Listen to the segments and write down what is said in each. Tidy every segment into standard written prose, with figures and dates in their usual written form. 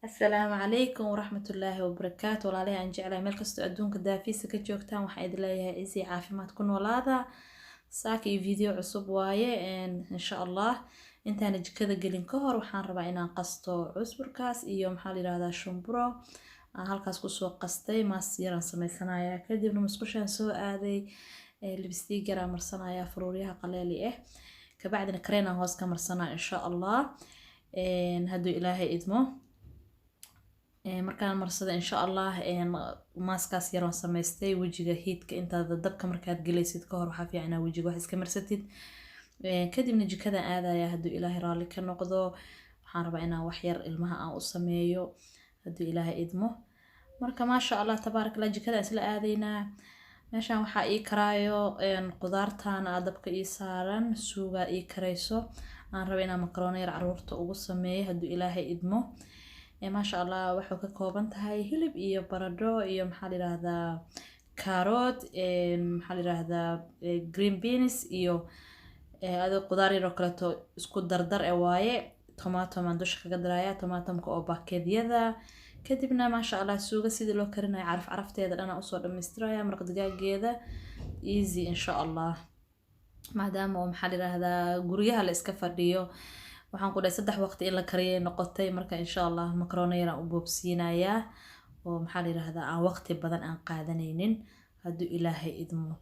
Asalaamu calaykum waraxmatullaahi wabarakaatu. Walaalahay aan jeclahay, meel kastoo adduunka daafiisa ka joogtaan, waxaan idin leeyahay ciisi caafimaad ku noolaada. Saaka iyo video cusub waaye. Insha Allah intaana jikada gelin ka hor waxaan rabaa inaan qasto cusburkaas iyo, maxaa la yidhahdaa, shumburo aan halkaas kusoo qastay. Maas yaraan sameysanayaa, kadibna musqushaan soo aaday, lipstick yaraan marsanayaa faruuryaha qaleeli ah, kabacdina kareen aan hoos ka marsanaa, insha Allah, hadduu Ilaahay idmo. Markaan marsada, insha Allah, maaskaas yaroon samaystay wejiga hiidka intaada dabka markaad gelaysid ka hor, waxaa fiican inaad wejiga wax iska marsatid. Kadibna jikadaan aadaya, hadduu Ilaahay raalli ka noqdo. Waxaan rabaa inaan wax yar ilmaha aan u sameeyo, hadduu Ilaahay idmo. Marka maasha Allah, tabaarak Allah, jikadaan isla aadaynaa. Meeshaan waxaa ii karaayo qudaartan aa dabka ii saaran, suugaa ii karayso. Aan raba inaan makaroona yar caruurta ugu sameeyo, hadduu Ilaahay idmo. Maasha Allah, waxay ka kooban tahay hilib iyo baradho iyo, maxaa la yidhaahdaa, carrot, maxaa la yidhaahdaa, green beans iyo adoo qudaar yar oo kaleeto isku dardar e waaye. Tomato maan dusha kaga daraya, tomatomka oo baakeedyada. Kadibna maasha Allah, suuga sidii loo karinayo caraf carafteeda dhan aan usoo dhamaystiraya, maraq digaageeda easy, insha Allah. Maadaama oo, maxaa la yidhaahdaa, guryaha la iska fadhiyo, waxaan ku dhahay 3 waqti in la kariyay noqotay. Marka insha Allah makaroona yaraan u boobsiinayaa oo, maxaa la yidhaahdaa, aan waqti badan aan qaadanaynin, hadduu Ilaahay idmo.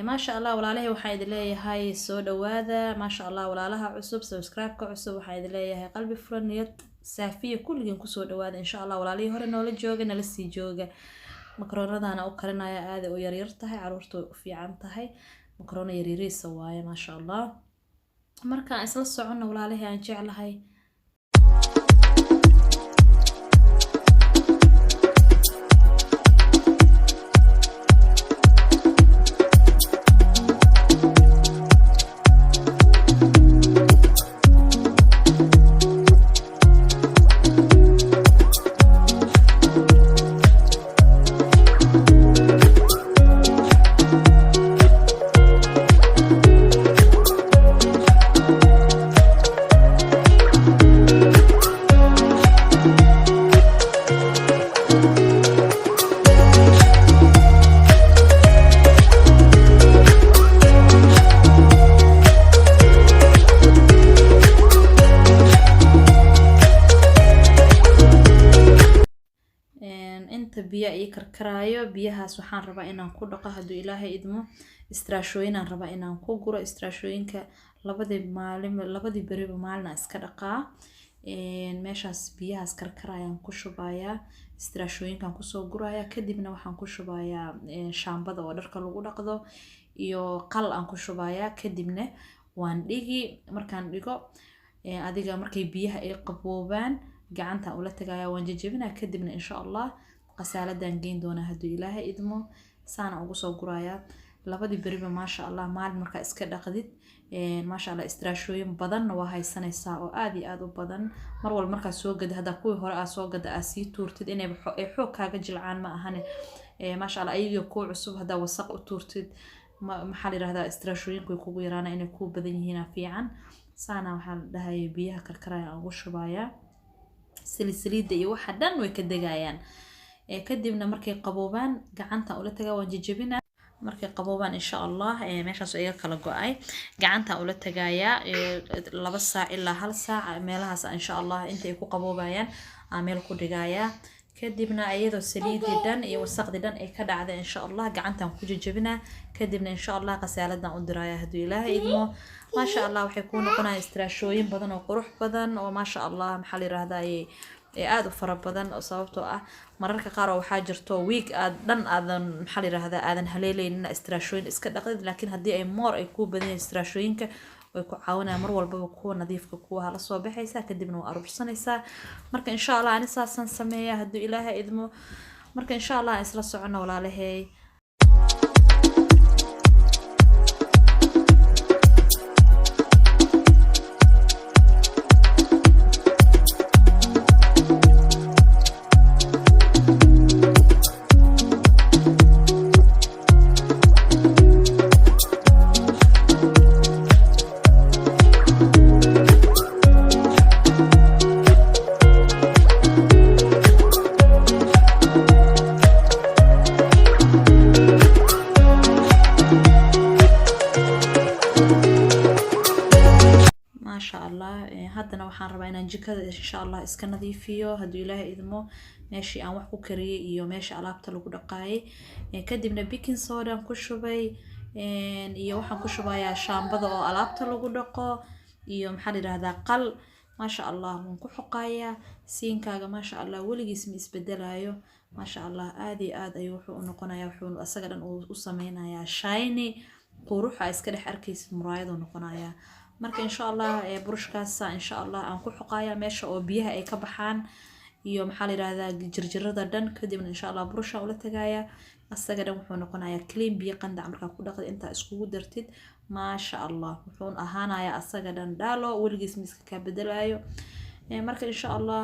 Maasha Allah, walaalahay, waxaan idin leeyahay soo dhawaada. Maasha Allah, walaalaha cusub, subscribe-ka cusub, waxaan idin leeyahay qalbi furan, niyad saafiya, kulligeen kusoo dhawaada, insha Allah. Walaalihii hore noola jooga, nala sii jooga. Makaroonadana u karinaya aaday u yaryar tahay, caruurta way u fiican tahay, makaroona yaryariisa waaye, maasha Allah. Markaan isla soconno, walaalihii aan jeclahay. Inta biyo ii karkaraayo, biyahaas waxaan rabaa inaan ku dhaqo, hadduu Ilaahay idmo. Istraashooyinaan rabaa inaan ku guro. Istraashooyinka labadii maalin, labadii beriba maalin iska dhaqaa. Meeshaas biyahaas karkarayaan ku shubayaa, istraashooyinkaan kusoo guraya. Kadibna waxaan ku shubayaa shaambada oo dharka lagu dhaqdo iyo qal aan ku shubayaa. Kadibna waan dhigi. Markaan dhigo, adiga markay biyaha ay qaboobaan, gacantaan ula tagaya, waan jajabinaa. Kadibna insha Allah qasaaladan geyn doonaa, hadduu Ilaahay idmo. Saana ugu soo gurayaa labadii beriba, maasha Allah, maalin markaa iska dhaqdid, maasha Allah, istraashooyin badanna waa haysanaysaa oo aad iyo aad u badan. Mar walba markaa soo gada, haddaa kuwii hore aa soo gada aa sii tuurtid, inay ay xoog kaaga jilcaan ma ahane. Maasha Allah, ayagii kuu cusub haddaa wasaq u tuurtid, maxaa la yidhahdaa, istraashooyinku way kugu yaraana, inay kuu badan yihiin fiican. Saana waxaa la dhahaya biyaha karkaraya aan ugu shubayaa, saliid iyo waxa dhan way ka degayaan. Kadibna markay qaboobaan, gacantaan ula tagaa, waan jajabinaa. Markay qaboobaan, insha Allah, meeshaas iga kala go-ay, gacantaan ula tagayaa 2 saac ilaa hal saac meelahaas, insha Allah. Inta ay ku qaboobayaan aan meel ku dhigayaa. Kadibna iyadoo saliidii dhan iyo wasaqdii dhan ay ka dhacday, insha Allah, gacantaan ku jajabinaa. Kadibna insha Allah qasaaladan u diraya, hadduu Ilaahay idmo. Maasha Allah, waxay kuu noqonayaan istraashooyin badan oo qurux badan oo, maasha Allah, maxaa la yirahdaa, ee aada u fara badan oo sababtoo ah mararka qaar oo waxaa jirto week aad dhan aadan, maxaa la yirahdaa, aadan haleeleynin istraashooyin iska dhaqdid. Laakiin haddii ay moor ay kuu badan yihiin istraashooyinka, way ku caawinayaan mar walbaba. Kuwa nadiifka kuwa hala soo baxaysaa, kadibna waa aruursanaysaa. Marka insha Allah ani saasaan sameeya, hadduu Ilaahay idmo. Marka insha Allah aan isla socono, walaalahey. rabaa inaan jikada insha Allah iska nadiifiyo hadduu Ilaahay idmo, meeshii aan wax ku kariyay iyo meesha alaabta lagu dhaqaayay. Kadibna baking soda ku shubay, iyo waxaan ku shubayaa shaambada oo alaabta lagu dhaqo, iyo maxaa la yidhahdaa qal. Maasha Allah, waan ku xoqayaa siinkaaga. Maasha Allah, weligiis ma isbedelayo. Maasha Allah, aad iyo aad ayuu wuxuu u noqonayaa, wuxuu asaga dhan uu u sameynayaa shiny, qurux aa iska dhex arkaysid, muraayaduu noqonayaa. Marka insha Allah burushkaasa insha Allah aan ku xoqayaa meesha oo biyaha ay ka baxaan iyo maxaa la yidhahdaa jirjirada dhan. Kadibna insha Allah burushaan ula tagayaa, asaga dhan wuxuu noqonayaa clean. Biyo qandac markaa ku dhaqda, intaa iskugu dartid, maasha Allah, wuxuu ahaanayaa asaga dhan dhalo, weligiis ma iska kaa bedelayo. Marka insha Allah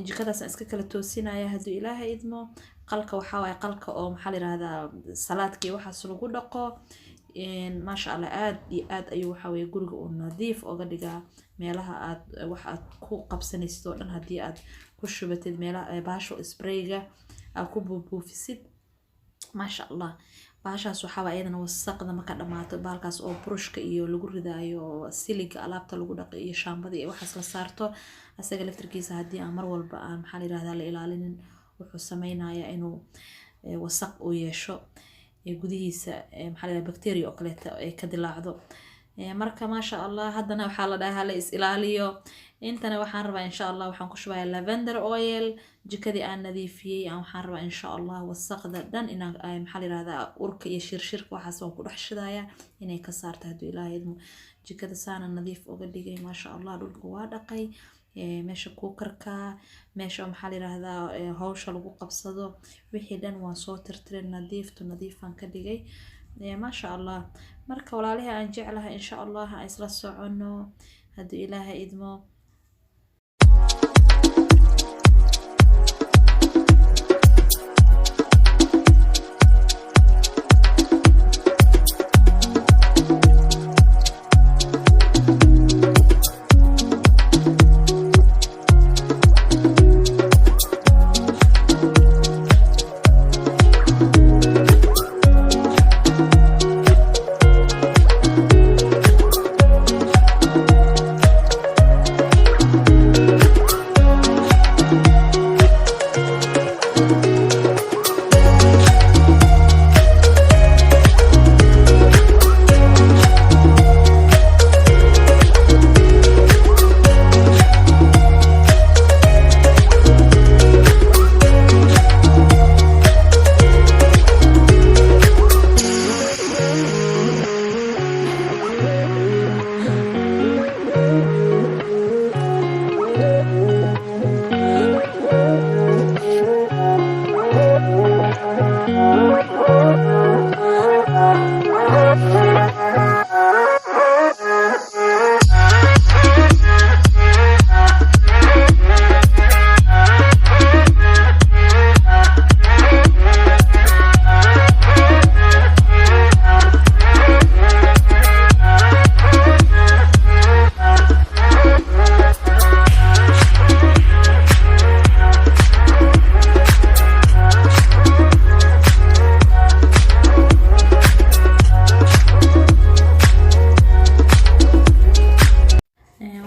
jikadaasaan iska kala toosinaya hadduu Ilaahay idmo. Qalka waxaa waaye qalka oo maxaa la yidhahdaa salaadka iyo waxaas lagu dhaqo. Maasha Allah, aad iyo aad ayuu waxaa weeye guriga uu nadiif oga dhigaa. Meelaha aad wax aad ku qabsanaysid oo dhan haddii aad ku shubatid, meelaha bahasha sprayga aad ku buubuufisid, maasha Allah, bahashaas waxaa waaye iyadana wasaqda marka dhamaato, bahalkaas oo burushka iyo lagu ridaayo siliga alaabta lagu dhaqo iyo shaambada iyo waxaas la saarto, asaga laftirkiisa haddii aan mar walba aan maxaa la yidhahdaa la ilaalinin, wuxuu sameynayaa inuu wasaq uu yeesho gudihiisa, maxaa la yidhahdaa bacteria oo kaleeto ay ka dilaacdo. Marka maasha Allah, haddana waxaa la dhahaa hala is ilaaliyo. Intana waxaan rabaa insha Allah waxaan ku shubayaa lavender oil. Jikadii aan nadiifiyey aan waxaan rabaa insha Allah wasaqda dhan inaan maxaa la yidhahdaa urka iyo shirshirka waxaas waan ku dhex shidayaa inay ka saarto hadduu Ilaahay idmo. Jikada saana nadiif uga dhigay, maasha Allah. Dhulka waa dhaqay, meesha kuukarka, meesha maxaa la yidhahdaa hawsha lagu qabsado, wixii dhan waan soo tirtiray, nadiiftu nadiifaan ka dhigay, maasha Allah. Marka walaalihii aan jeclahay, insha Allah aan isla soconno hadduu Ilaahay idmo.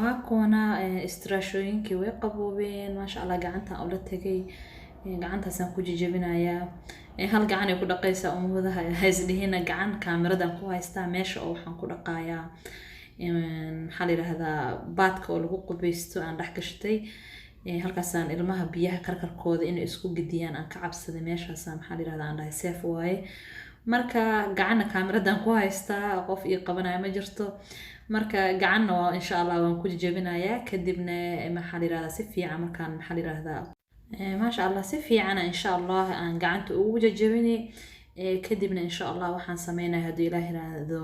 Waa kuwana istiraashooyinkii, way qaboobeen, maasha Allah. Gacantaan ula tegay, gacantaasaan ku jejebinayaa. Hal gacan ay ku dhaqaysaa umadaha haysdhihina, gacan kaamiradan ku haystaa. Meesha oo waxaan ku dhaqayaa maxaa la yidhaahdaa baadka oo lagu qubaysto aan dhex gashtay. Halkaasaan ilmaha biyaha karkarkooda inay isku gediyaan aan ka cabsaday, meeshaasaan maxaa la yidhahdaa aan dhahay safe waaye. Marka gacanna kaamiradan ku haystaa, qof ii qabanaya ma jirto. Marka gacanna waa insha Allah waan ku jejebinayaa. Kadibna maxaa la yidhahdaa si fiican markaan maxaa la yidhahdaa maasha Allah, si fiicana insha Allah aan gacanta ugu jejebini. Kadibna insha Allah waxaan sameynaya hadduu Ilaah yiraahdo,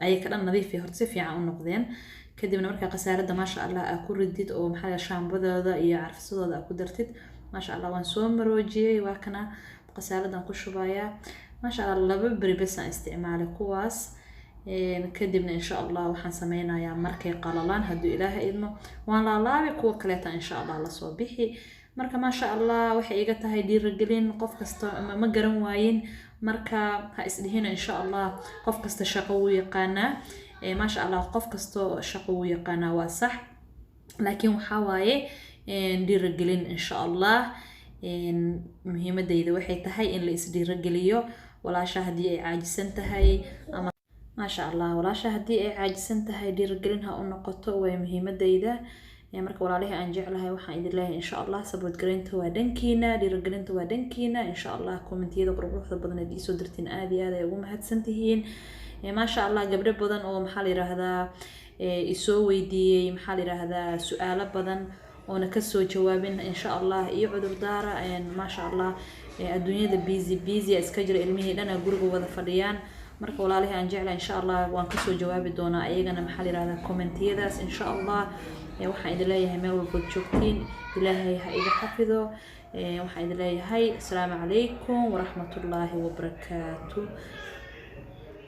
ayaka dhan nadiif ay horta si fiican u noqdeen. Kadibna markaa khasaaradda maasha Allah aa ku ridid oo maxaa la shaambadooda iyo carfisadooda aa ku dartid, maasha Allah, waan soo maroojiyey. Waa kana khasaaradan ku shubayaa, maasha Allah. 2 beri bes aan isticmaalay kuwaas. Kadibna insha Allah waxaan sameynayaa markay qalalaan hadduu Ilaahay idmo, waan laalaabi, kuwa kaleeta insha Allah lasoo bixi. Marka maasha Allah, waxay iga tahay dhiirigelin qof kasta ma garan waayin. Marka ha isdhihina, insha Allah qof kasta shaqo wuu yaqaanaa. Maasha Allah, qof kasto shaqo wuu yaqaanaa, waa sax. Laakiin waxaa waaye dhiirigelin, insha Allah. Muhiimadeyda waxay tahay in la isdhiirigeliyo. Walaasha haddii ay caajisan tahay ama, maasha Allah, walaasha haddii ay caajisan tahay, dhiirigelin ha u noqoto, way muhiimadeyda. Marka walaalihii aan jeclahay, waxaan idin leeyahay, insha Allah, support gareynta waa dhankiina, dhiirigelinta waa dhankiina, insha Allah. Commentiyada quruxda badan aad iisoo dirtiin, aad iyo aad ay ugu mahadsan tihiin. Maasha Allah, gabdho badan oo, maxaa la yiraahdaa, isoo weydiiyey, maxaa la yiraahdaa, su-aalo badan oona kasoo jawaabin, insha Allah iyo cudurdaara. Maasha Allah, adduunyada busy busy iska jira, ilmihii dhan guriga wada fadhiyaan. Marka walaalihii aan jeclahay, insha Allah waan kasoo jawaabi doonaa ayagana, maxaa la yirahdaa, commentiyadaas, insha Allah. Waxaan idin leeyahay, meel walbood joogtiin, Ilaahay ha idin xafido. Waxaan idin leeyahay asalaamu calaykum waraxmatullaahi wabarakaatu.